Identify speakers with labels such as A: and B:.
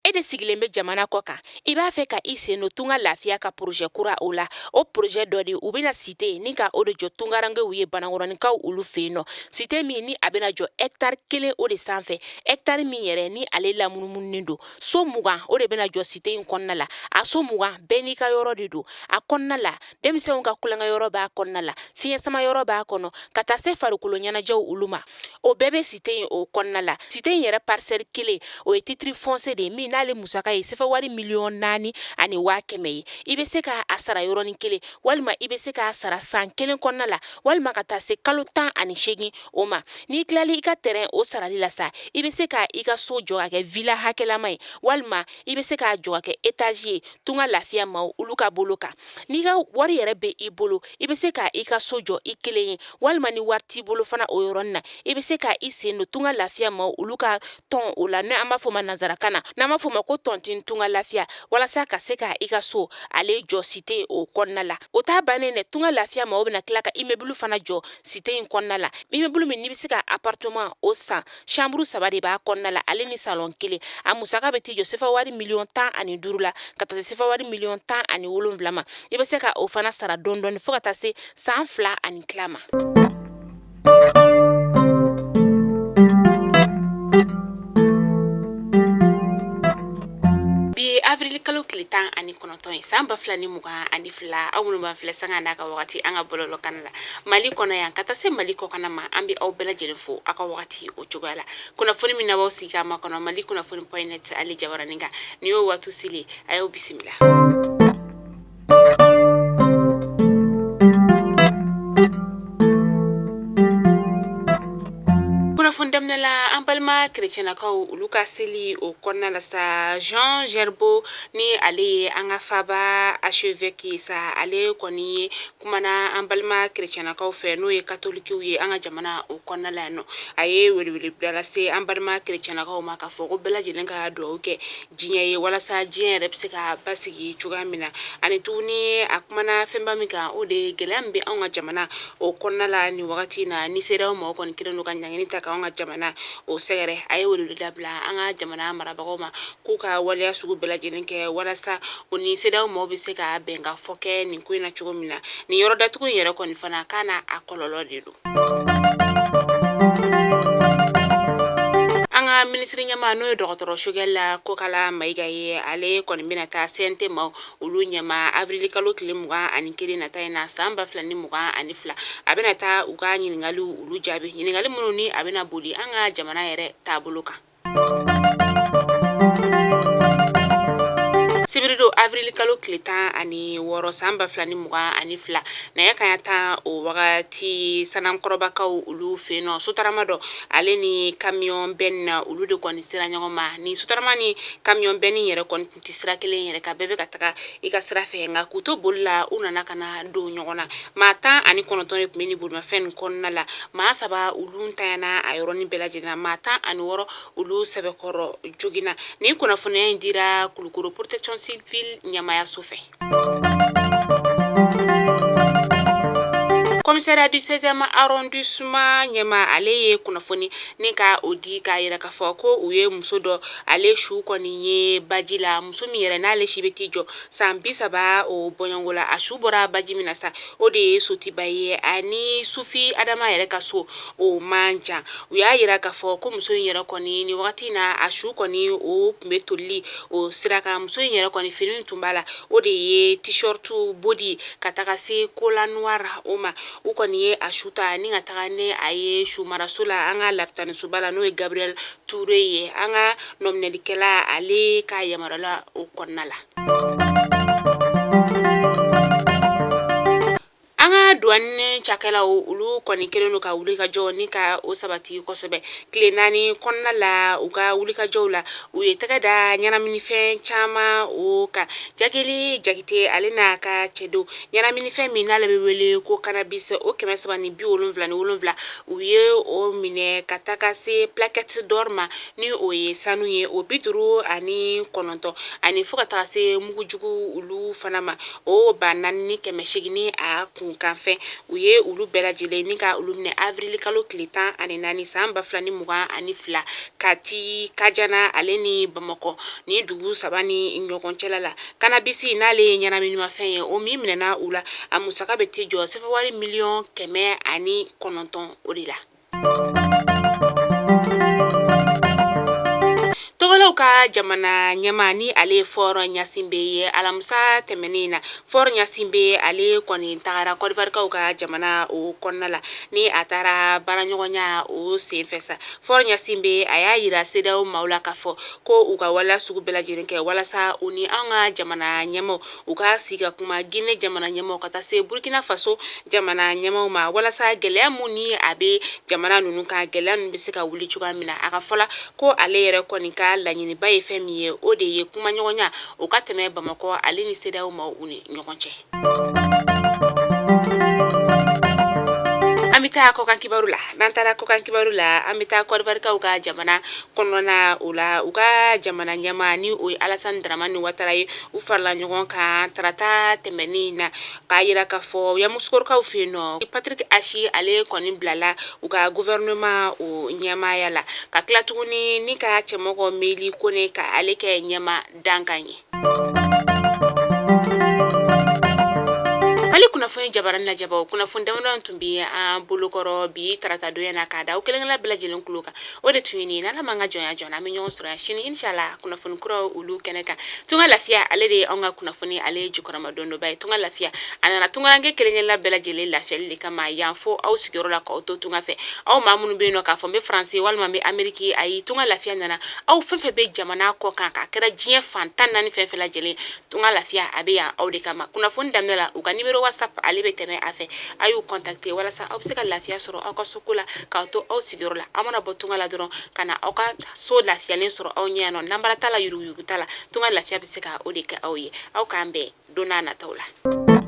A: E de sigilen bɛ jamana kɔ kan, i b'a fɛ ka i sen don Tunga Lafiya ka projet kura o la. O projet dɔ de, u bɛna cité ni ka o de jɔ tungarankew ye, Banankɔrɔninkaw olu fɛ yen nɔ. Cité min ni a bɛna jɔ hectare 1 o de sanfɛ, hectare min yɛrɛ ni ale lamunumununen don. So 20 o de bɛna jɔ cité in kɔnɔna la. A so 20 bɛɛ n'i ka yɔrɔ de don a kɔnɔna la. Denmisɛnw ka tulonkɛ yɔrɔ b'a kɔnɔna la, fiɲɛ sama yɔrɔ b'a kɔnɔ, ka taa se farikolo ɲɛnajɛw olu ma, o bɛɛ bɛ cité in o kɔnɔna la. Cité in yɛrɛ parcelle 1, o ye titre foncier de ye min n'ale musaka ye sefa wari 4,1 miliyɔn ye. I bɛ se k'a sara yɔrɔnin kelen, walima i bɛ se k'a sara san 1 kɔnɔna la, walima ka taa se kalo 18 o ma. N'i tilali i ka terrain o sarali la sa, i bɛ se ka i ka so jɔ ka kɛ villa hakɛlama ye, walima i bɛ se k'a jɔ ka kɛ étage ye. Tunga Lafiya maaw olu ka bolo kan, n'i ka wari yɛrɛ bɛ i bolo, i bɛ se ka i ka so jɔ i kelen ye, walima ni wari t'i bolo fana, o yɔrɔnin na, i bɛ se ka i sen don Tunga Lafiya maaw olu ka tɔn o la, n'an b'a fɔ ma nansarakan na, n'an b'a fɔ ma ko tontine Tunga Lafiya, walasa ka se ka i ka so ale jɔ cité o kɔnɔna la. O t'a bannen dɛ. Tunga Lafiya maaw bɛna tila ka immeuble fana jɔ cité in kɔnɔna la, immeuble min n'i bɛ se ka appartement o san, chambre 3 de b'a kɔnɔna la, ale ni salon 1. A musaka bɛ t'i jɔ sefa wari 15 miliyɔn la, ka taa se sefa wari 17 miliyɔn ma. I bɛ se ka o fana sara dɔɔni dɔɔni fo ka taa se san 2 ani tila ma. Bi ye avril kalo tile 19 ye, san 2022. Aw minnu b'an filɛ sanga n'a ka wagati an ka bɔlɔlɔ kan la Mali kɔnɔ yan, ka taa se Mali kɔkanna ma, an bɛ aw bɛɛ lajɛlen fo aw ka wagati o cogoya la. Kunnafoni min na b'aw sigi k'a makɔnɔ Mali kunnafoni point net ale jabaranin kan, nin y'o waati selen. A y'aw bisimila. Kunnafoni daminɛ la, an balima kerecɛnakaw olu ka seli o kɔnɔna la sa, Jean Gerbeau ni ale ye an ka faaba archevêque ye sa, ale kɔni ye kumana an balima kerecɛnakaw fɛ, n'o ye katolikiw ye an ka jamana o kɔnɔna la yan nɔ. A ye welewele bila lase an balima kerecɛnakaw ma k'a fɔ ko bɛɛ lajɛlen ka dugawu kɛ diɲɛ ye, walasa diɲɛ yɛrɛ bɛ se ka basigi cogoya min na. Ani tuguni, a kumana fɛnba min kan, o de ye gɛlɛya min bɛ anw ka jamana o kɔnɔna la nin wagati in na, ni CEDEAO mɔgɔw kɔni kɛlen don ka ɲangini ta k'anw ka jamana o sɛgɛrɛ. A ye welewele dabila an ka jamana marabagaw ma k'u ka waleya sugu bɛɛ lajɛlen kɛ, walasa o ni CEDEAO mɔgɔw bɛ se ka bɛnkan fɔ kɛ nin ko in na cogo min na. Nin yɔrɔ datugu in yɛrɛ kɔni fana, k'a n'a a kɔlɔlɔ de don. An ka minisiri ɲɛmaa, n'o ye dɔgɔtɔrɔ Choguel Kokala Mayiga ye, ale kɔni bɛna taa CNT maaw olu ɲɛma avril kalo tile 21 nata in na, san 2022. A bɛna taa u ka ɲininkaliw olu jaabi, ɲininkali minnu ni a bɛna boli an ka jamana yɛrɛ taabolo kan. Sibiridon avril kalo tile 16, san 2022, nɛgɛ kanɲɛ 10 o wagati, Sanankɔrɔbakaw olu fɛ yen nɔ, sotarama dɔ ale ni camion benne na, olu de kɔni sera ɲɔgɔn ma. Ni sotarama ni camion benne yɛrɛ kɔni tun tɛ sira kelen yɛrɛ kan, bɛɛ bɛ ka taga i ka sira fɛ, nka k'u to boli la, u nana ka na don ɲɔgɔn na. Maa 19 de tun bɛ nin bolimafɛn nin kɔnɔna la. Maa 3 olu ntanyana a yɔrɔnin bɛɛ lajɛlen na, maa 16 olu sɛbɛkɔrɔ joginna. Nin kunnafoniya in dira Kulukoro protection civile ɲɛmaayaso fɛ. Commissariat du 16e arrondissement ɲɛmaa, ale ye kunnafoni ni ka o di k'a yira k'a fɔ ko u ye muso dɔ ale su kɔni ye baji la, muso min yɛrɛ n'ale si bɛ t'i jɔ san 30 o bɔɲɔgɔnko la. A su bɔra baji min na sa, o de ye Sotiba ye, ani Sufi Adama yɛrɛ ka so o man jan. U y'a yira k'a fɔ ko muso in yɛrɛ kɔni, ni wagati na, a su kɔni o tun bɛ toli o sira kan. Muso in yɛrɛ kɔni, fini tun b'a la, o de ye t-shirt body ka taga se collant noir o ma. U kɔni ye a su ta ni ka taga ni a ye sumaraso la, an ka lapitanisoba la, n'o ye Gabriel Touré ye, an ka nɔminɛlikɛla ale ka yamaruya la o kɔnɔna la. An ka douane cakɛlaw olu kɔni kɛlen don ka wulikajɔ ni ka o sabati kosɛbɛ tile 4 kɔnɔna la. U ka wulikajɔw la, u ye tɛgɛ da ɲɛnaminifɛn caman o kan. Jakeli Jakite ale n'a ka cɛdenw, ɲɛnaminifɛn min n'ale bɛ wele ko cannabis, o 377, u ye o minɛ, ka taga se plaquette d'or ma, ni o ye sanu ye, o 59, ani fo ka taga se mugujugu olu fana ma, o 4800 ni a kunkanfɛn. ɲɛnɛminimafɛn, u ye olu bɛɛ lajɛlen ni ka olu minɛ avril kalo tile 14 san 2022 Kati, Kajana ale ni Bamakɔ ni dugu saba ni ɲɔgɔn cɛla la. Cannabis n'ale ye ɲɛnaminimafɛn ye, o min minɛna u la, a musaka bɛ t'i jɔ sefawari miliyɔn 109 o de la. Togolaw ka jamana ɲɛmaa ni ale ye Faure Gnassingbé ye, alamisa tɛmɛnen na, Faure Gnassingbé ale kɔni tagara Kɔdiwarikaw ka jamana o kɔnɔna la. Ni a taara baaraɲɔgɔnya o senfɛ sa, Faure Gnassingbé a y'a yira CEDEAO maaw la k'a fɔ ko u ka waleya sugu bɛɛ lajɛlen kɛ walasa u ni an ka jamana ɲɛmaaw u ka sigi ka kuma, Guinée jamana ɲɛmaaw ka taa se Burkina Faso jamana ɲɛmaaw ma, walasa gɛlɛya mun ni a bɛ jamana ninnu kan, gɛlɛya ninnu bɛ se ka wuli cogoya min na. A ka fɔ la ko ale yɛrɛ kɔni ka laɲiniba ye fɛn min ye, o de ye kumaɲɔgɔnya o ka tɛmɛ Bamakɔ ale ni CEDEAO maaw u ni ɲɔgɔn cɛ. An bɛ taa kɔkan kibaru la. N'an taara kɔkan kibaru la, an bɛ taa Kɔdiwarikaw ka jamana kɔnɔna o la. U ka jamana ɲɛmaa ni o ye Alassane Dramane Ouattara ye, u farala ɲɔgɔn kan tarata tɛmɛnen na k'a yira k'a fɔ Yamoussoukrokaw fɛ yen nɔ, Patrick Achi ale kɔni bilala u ka gouvernement o ɲɛmaaya la, ka tila tuguni ni ka Cɛmɔgɔ Meli Kone ka ale kɛ ɲɛmaa dankan ye. Mali kunnafoni jabarani lajɛbaw, kunnafoni damadɔ tun bɛ an bolokɔrɔ bi tarata donya na k'a da aw kelen-kelen bɛɛ lajɛlen tulo kan, o de tun ye nin. N'Ala m'an ka jɔnya jɔ an na, an bɛ ɲɔgɔn sɔrɔ yan sini inshallah kunnafoni kuraw olu kɛnɛ kan. Tunga Lafiya ale de ye anw ka kunnafoni ale ye jukɔrɔmadondonba ye. Tunga Lafiya a nana tungaranke kelen-kelenna bɛɛ lajɛlen lafiyali de kama yan fo aw sigiyɔrɔ la, k'aw to tunga fɛ. Aw maa minnu bɛ yen nɔ k'a fɔ n bɛ Faransi walima n bɛ Ameriki, ayi, Tunga Lafiya nana aw fɛn fɛn bɛ jamana kɔ kan, k'a kɛra diɲɛ fan 14 fɛn fɛn lajɛlen, Tunga Lafiya a bɛ yan aw de kama. Kunnafoni daminɛ la, u ka numéro WhatsApp ale bɛ tɛmɛ a fɛ, a y'u contacter walasa aw bɛ se ka lafiya sɔrɔ aw ka soko la, k'aw to aw sigiyɔrɔ la. Aw mana bɔ tunga la dɔrɔn ka na aw ka so lafiyalen sɔrɔ aw ɲɛ yan nɔ, nanbara t'a la, yuruguyurugu t'a la. Tunga Lafiya bɛ se ka o de kɛ aw ye. Aw k'an bɛn don n'a nataw la.